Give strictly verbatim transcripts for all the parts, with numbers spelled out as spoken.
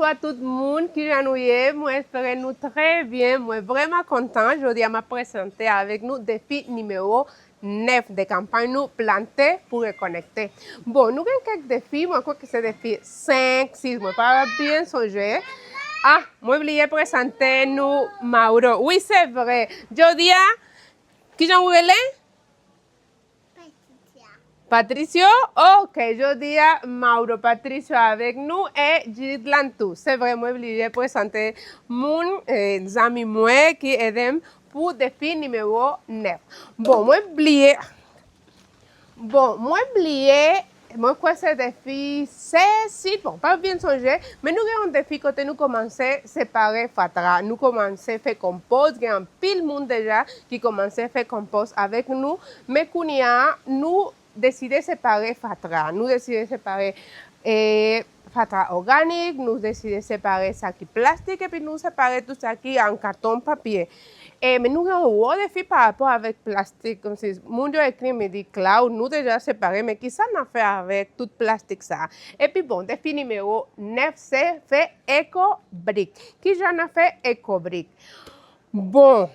Bonjou a tout moun, kijan nou ye? Mwen espere nou trè byen. Mwen vrèman kontan. Jodi a m ap prezante avèk nou defi nimewo nèf de kanpay nou Plante pou Rekonekte. Bon, nou gen kèk defi, mwen kwè ke se defi senk, sis, mwen pa byen sonje. Ah, mwen bliye prezante nou Mauro. Wi, se vre. Jodi a, kijan ou rele? Patricio? Ok, jodi a, Mauro Patricio avèk nou e Jidlan tou. Se vre, mwen bliye prezante moun, eh, zanmi mwen ki ede m pou defi nimewo nèf. Bon, mwen bliye. Bon, mwen bliye, mwen kwè se defi sèz, sis, bon, pa byen sonje, men nou gen yon defi kote nou kòmanse separe fatra, nou kòmanse fè konpòz, gen anpil moun deja ki kòmanse fè konpòz avèk nou, men kounye a, nou deside separe fatra. Nou deside separe, e, fatra òganik, nou deside separe sa ki plastik, epi nou separe tout sa ki an katon, papye. E, men nou gen yon gwo defi pa rapò avèk plastik, kòmsi moun yo ekri m, yo di, Cloud, nou deja separe, men kisa n ap fè avèk tout plastik sa a? Epi bon, defi nimewo nèf se fè ekobrik. Kijan n ap fè ekobrik? Bon,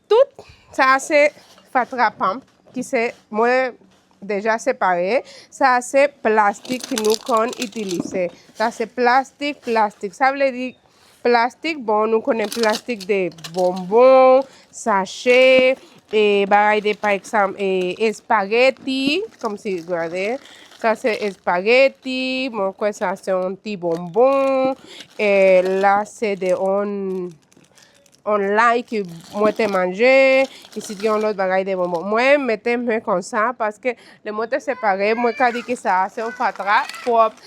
tout sa a se fatra pa m ki se mwen deja separe. Sa a se plastik ki nou konn itilize. Sa se plastik, plastik. Sa vle di plastik, bon, nou konnen plastik de bonbon, sache, e bagay de, pa egzanp, e espageti, kòmsi, gade, sa se espageti, mwen kwè sa se yon ti bonbon, e la se de yon yon lay ke mwen te manje, isit gen yon lòt bagay de bonbon. Mwen mete men konsa, paske lè mwen te separe, mwen ka di ke sa a se yon fatra pwòp.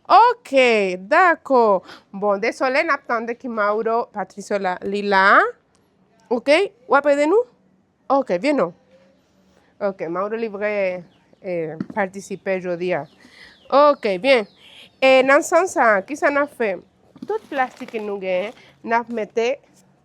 Ok, dakò. Bon, dezole, n ap tande ki Mauro Patricio la, li la. Ok, w ap ede nou? Ok, vyen non. Ok, Mauro li vre, eh, patisipe jodi a. Ok, byen. E nan sans sa a, kisa n ap fè? Tout plastik ke nou genyen, n ap mete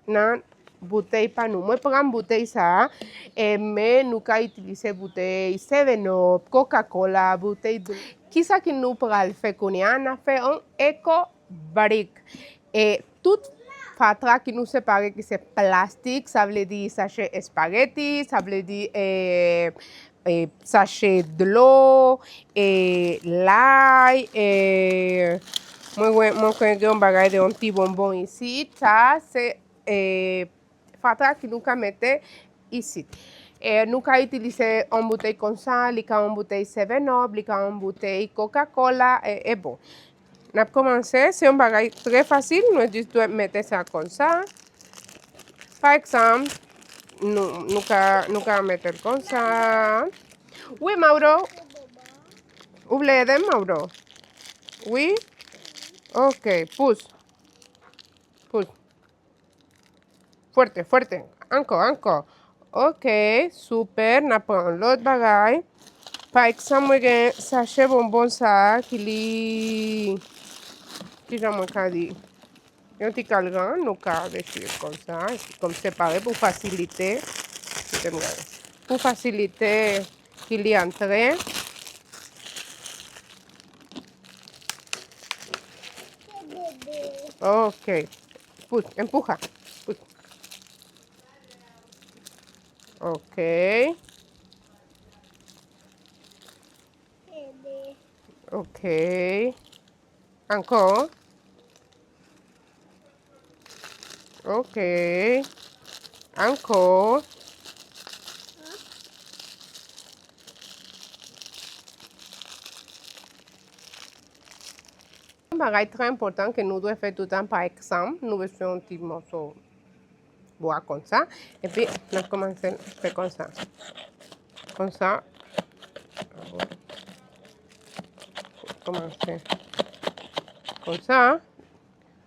nan boutèy pa nou. Mwen pran boutèy sa a, e, men nou ka itilize boutèy Seven Up, Coca-Cola, boutèy dlo. Kisa ke nou pral fè kounye a? N ap fè yon eco brick. E tout fatra ki nou separe ki se plastik, sa vle di sache espageti, sa vle di, e, e, sache dlo, e, lay, e, mwen, mwen, mwen kwè gen yon bagay de yon ti bonbon isit. Sa se, e, fatra ki nou ka mete isit. E nou ka itilize yon boutèy konsa, li ka yon boutèy Seven Up, li ka yon boutèy Coca-Cola, e, e bon. N ap kòmanse, se yon bagay trè fasil, nou jis dwe mete sa konsa. Pa egzanp, nou, nou ka, nou ka mete l konsa. Wi, Mauro. Ou vle ede m, Mauro? Wi? Ok, pous. Pous. Fuerte, fuerte. Ankò, ankò. Ok, super. N ap pran lòt bagay. Pa egzanp, mwen gen sache bonbon sa a ki li, kijan mwen ka di? Yon ti kalgan, nou ka retire konsa, kòm separe pou fasilite. Kite m gade. Pou fasilite ki li antre. Ok. Pous, empuja. Pous. Ok. Ok. Ankò. Ok. Ankò. Yon bagay trè enpòtan ke nou dwe fè toutan, pa egzanp, nou bezwen yon ti mòso bwa konsa. Epi, n ap kòmanse fè konsa. Konsa. Kòmanse konsa.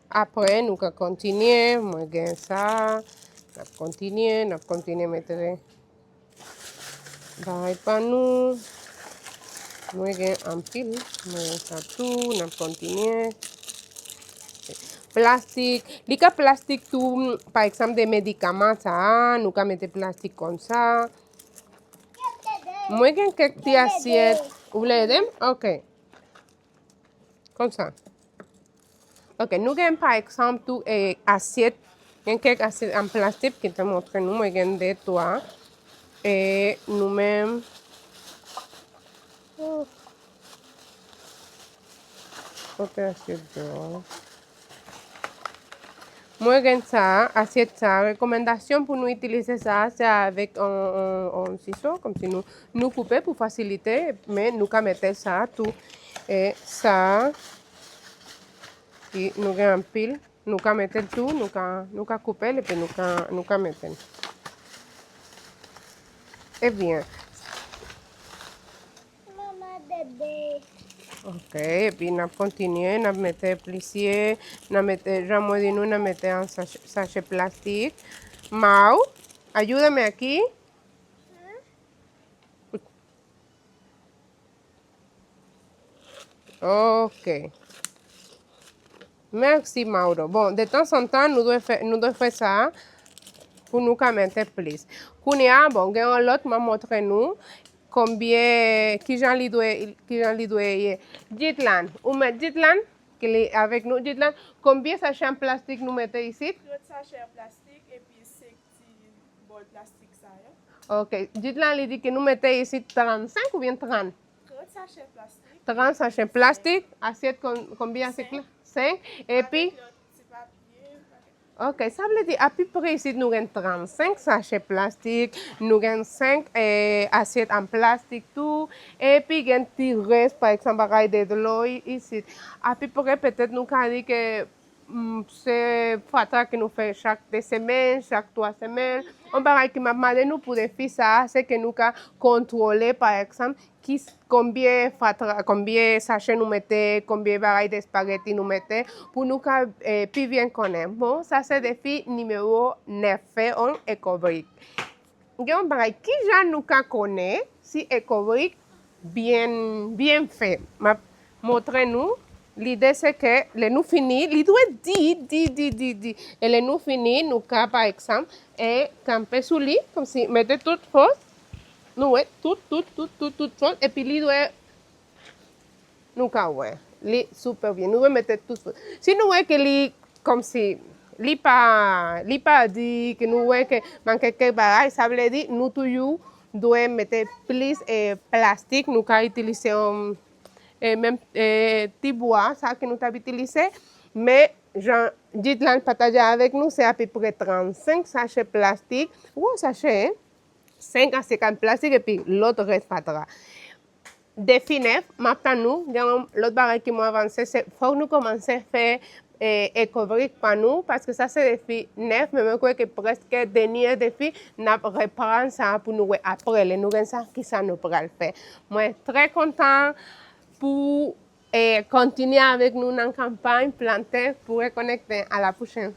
Apre, nou ka kontinye. Mwen gen sa. N ap kontinye, n ap kontinye mete bagay pa nou. Mwen gen anpil. Mwen gen sa tou. N ap kontinye. Plastik. Li ka plastik tou, pa egzanp, de medikaman sa a, nou ka mete plastik konsa. Mwen gen kèk ti asyèt. Ou vle ede m? Ok. Konsa. Ok, nou gen pa egzanp tou e, asyèt. Gen kèk asyèt an plastik ki te montre nou, mwen gen de twa. E nou menm. Oh. Kote asyèt yo? Mwen gen sa, asyèt sa, rekòmandasyon pou nou itilize sa, se avèk on, on, on siso, kòmsi nou, nou koupe pou fasilite, men nou ka mete sa tou. E sa, ki nou gen anpil, nou ka mete l tou, nou ka, nou ka koupe l, epi nou ka, nou ka mete l. Ebyen. Mama bebe. Ok, epi n ap kontinye, n ap mete plisye, n ap mete, jan mwen di nou, n ap mete an sach-, sachè plastik. Mau, are you the Mickey? Ok. Mèsi, Mauro. Bon, de tanzantan, nou dwe fè, nou dwe fè sa pou nou ka mete plis. Kounye a, bon, gen yon lòt, mwen montre nou konbyen, kijan li dwe, kijan li dwe ye. Jitlan, ou mèt Jitlan, ki li avèk nou. Jitlan, konbyen sachè an plastik nou mete isit? Trant sachè an plastik, epi senk ti bòl plastik sa yo. Ok, Jitlan, li di ke nou mete isit trannsenk oubyen trant? Trant sachè plastik. Trant sachè plastik, asyèt kon-, konbyen asyèt la? Senk. Epi? Avèk lòt ti papye, bagay. Ok, sa vle di apeprè isit nou gen trannsenk sachè plastik, nou gen senk, eh, asyèt an plastik tou, epi gen ti rès, pa egzanp, bagay de dlo i-, isit. Apeprè, petèt nou ka di ke, mm, se fatra ke nou fè chak de semèn, chak twa semèn. Yon bagay ke m ap mande nou pou defi sa a, se ke nou ka kontwole, pa egzanp, ki, konbyen fatra, konbyen sachè nou mete, konbyen bagay de espageti nou mete, pou nou ka, eh, pi byen konnen. Bon, sa se defi nimewo nèf, fè on ekobrik. Gen yon bagay, kijan nou ka konnen si ekobrik byen, byen fè? M ap montre nou. Lide se ke lè nou fini, li dwe di, di, di, di, di. E lè nou fini, nou ka, pa egzanp, e kanpe sou li, kòmsi mete tout fòs. Nou wè, tout, tout, tout, tout, tout fòs. Epi li dwe, nou ka wè, li sipè byen. Nou dwe mete tout fòs. Si nou wè ke li, kòmsi, li pa, li pa di, ke nou wè ke manke kèk bagay, sa vle di, nou toujou dwe mete plis, e, plastik, nou ka itilize yon, e, menm, e, ti bwa, sa ke nou t ap itilize, men jan Jitlan pataje avèk nou, se apeprè trannsenk sachè plastik, gwo sachè, en, senk a senk an plastik, epi lòt rès fatra. Defi nèf, m ap tann nou, gen yon lòt bagay ke mwen avanse, se fòk nou kòmanse fè, e, ekobrik pa nou, paske sa se defi nèf, men mwen kwè ke prèske dènye defi, n ap reprann sa pou nou wè aprè, lè nou gen sa, kisa nou pral fè. Mwen trè kontan pou, e, kontinye avèk nou nan kanpay plante pou rekonekte. A la pwochèn.